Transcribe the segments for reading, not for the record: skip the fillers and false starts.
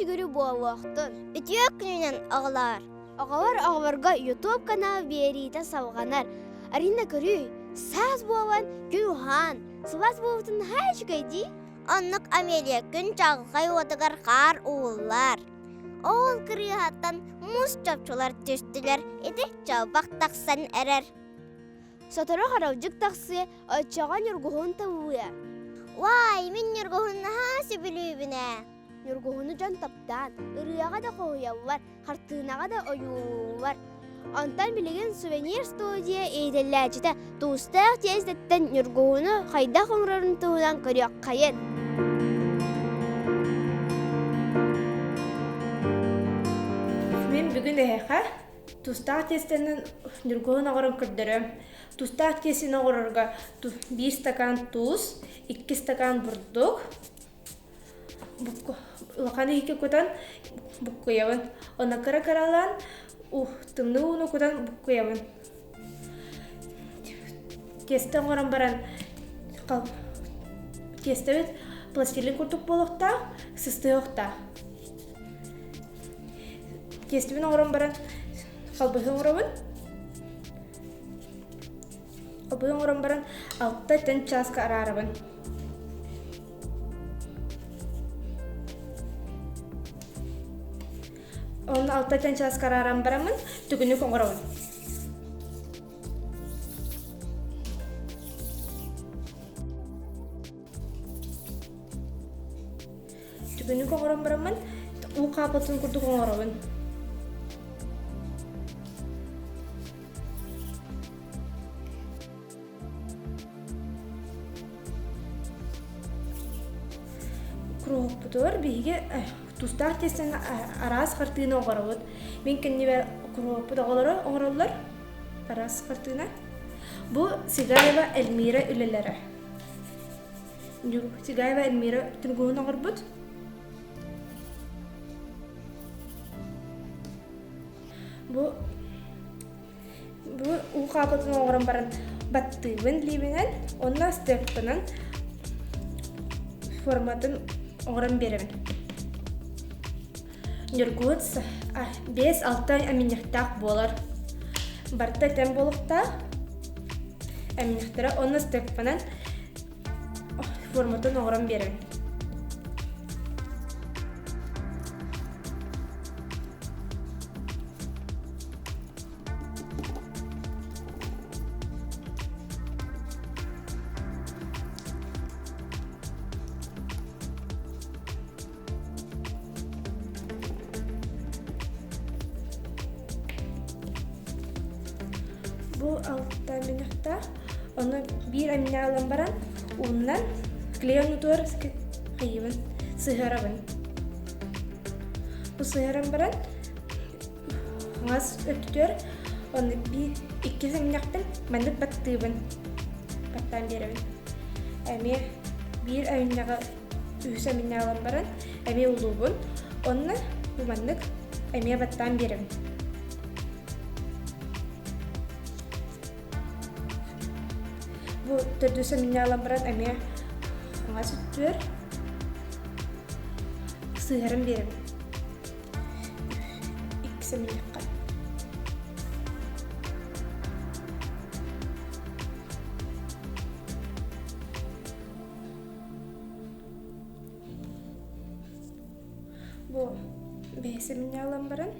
Сүгүрү буолуохтун! Үтүө күнүнэн оҕолоор! Оҕолор оҕолорго YouTube канал биэриитэ салҕанар. Арина көрүүй, саас буолан күн уһаан, сылаас буолбутун наһаа үчүгэй дии. Оннук Амелия күн чаҕылхай уотугар хаар ууллар. Ол кырыыһаттан муус чопчулар түстүлэр, ити чалбах тахсан эрэр. Сотору харалдьык тахсыа, оччоҕо ньургуһун табыллыа. Уай, мин ньургуһун наһаа сөбүлүүбүн ээ. Ньургуһуну дьон таптаан, ырыаҕа да хоһуйаллар, хартыынаҕа да ойуулууллар. Онтон билигин сувенир студия иитиллээччитэ туустаах тиэстэттэн ньургуһуну хайдах оҥорорун туһунан көрүөххэйин. Мин бүгүн эһиэхэ Тустаах тиэстэнэн ньургуһун оҥорон көрдөрөм. Тустаах тиэстини оҥорорго биир стакан туус, икки стакан бурдук, улахан иһиккэ кутан буккуйабын. Онно кыра-кыралаан тымныы ууну кутан буккуйабын. Тиэстэ оҥорон баран тиэстэбит пластилин курдук буолуохтаах, сыстыахтаах. Тиэстибин оҥорон баран халбаһы оҥоробун. Халбаһы оҥорон баран алта тэн чааска араарабын. Онно алта тэн чааска арааран бараммын түгүнүк оҥоробун. Түгүнүк оҥорон бараммын уу хаапатын курдук оҥоробун. Куруһукпутугар биһиги тустаах тиэстэн араас хартыына оҥоробут. Мин кэннибэр куруһукпут оҕолоро оҥороллор араас хартыына. Бу Сигаева Эльмира үлэлэрэ. Сигаева Эльмира түмгүһүн оҥорбут. Бу бу уу хаапытын оҥорон баран баттыыбын лиибинэн уонна степпынан форматын оҥорон биэрэбин. Ньургуһун 5-6 эминньэхтээх буолар. Барыта тэҥ буолуохтаах. Эминньэхтэрэ уонна степпанан форматын оҥорон биэрэбин. Бу алта минута. Ону биир эминэ ылан баран ууннан клей оннутугар хайыыбын сыһыарабын. Бу сыһыаран баран хаҥас өттүгэр ону биир иккис эминэхпин маннык баттыыбын. Баттаан биэрэбин. Эмиэ биир эминэҕэ үһүс эминэ ылан баран эмиэ улуубун. Онно бу маннык эмиэ баттаан биэрэбин. Бу төрдүс эминэ ылан баран эмиэ хаҥас өттүгэр сыһарын биэрэбин. Иккис эминэххэ. Бу бэһис эминньэ баран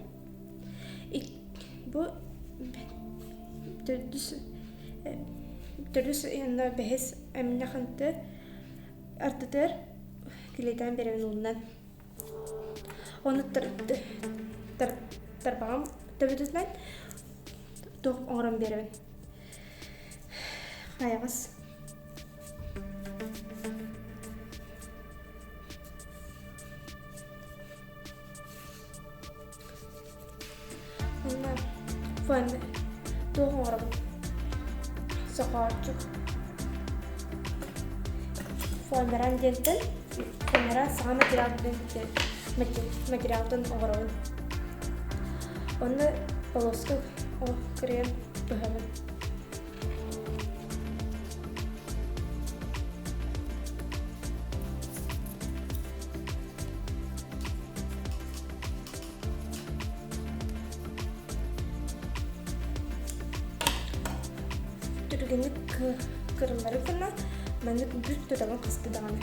бу төрдүс төрдүс уонна бэһис эминньэхинти ардытыгар килиэтээн биэрэбин ууннан. Ону тарбаҕым төбөтүнэн туох оҥорон биэрэбин. Хайаҕас. Онно фон туох оҥоробун? Сохооччук. Фоамиран диэнтэн фоамиран саҥа материал материалтан оҥоробун. Онно полоска кырыйан быһабын. Түргэнник кырыллары гына маннык бүк тутабын хаста даҕаны.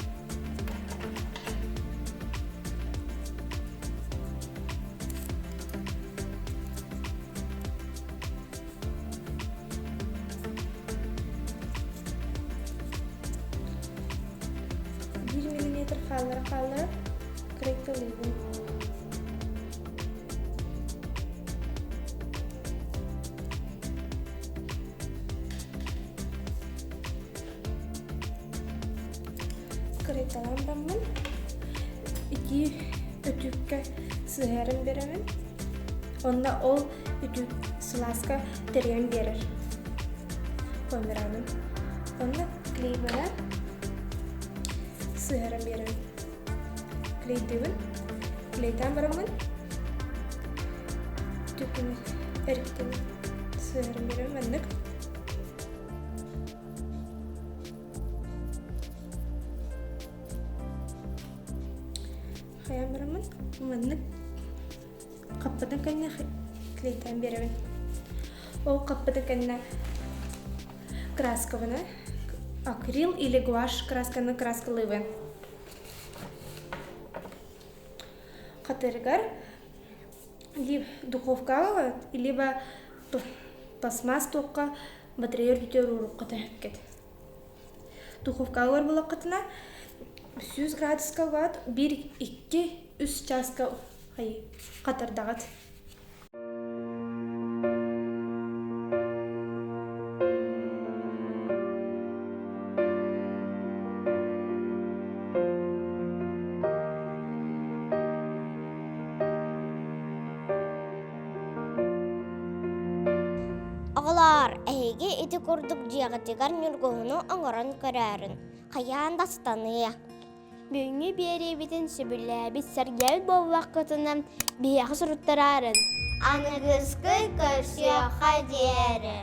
Биир миллиметр хааллара-хааллара кырайталыыбын. Кырайталаан бараммын итии өтүүккэ сыһыаран биэрэбин. Онно ол үтүк сылааска тэрийэн биэрэр фоамираным. Онно клейбара сыһыаран биэрэбин. Клейдыыбын. Клейдаан бараммын түкүн эргитэн сыһыаран биэрэбин маннык. Хайаан бараммын маннык Хаппытын кэннэ клейдаан биэрэбин. Ол хаппытын кэннэ краскабына акрил или гуашь красканы краскалыыбын. Хатырыгар либо духовкаҕа либо пластмасс туохха батарея үрдүтүгэр уурукка түһэккит. Духовкаҕа буоллаххытына 100 градуска угаат биир икки үс чааска хатардаҕыт. Оҕолоор, эһиги ити курдук дьиэҕитигэр ньургуһуну оҥорон көрөөрүн, хайаан да сатаныа. Бүгүҥҥү биэриибитин сөбүлээбит, сэргээбит буоллаххытына, биһиэхэ суруттараарын. Аныгыскы көрсүөххэ диэри.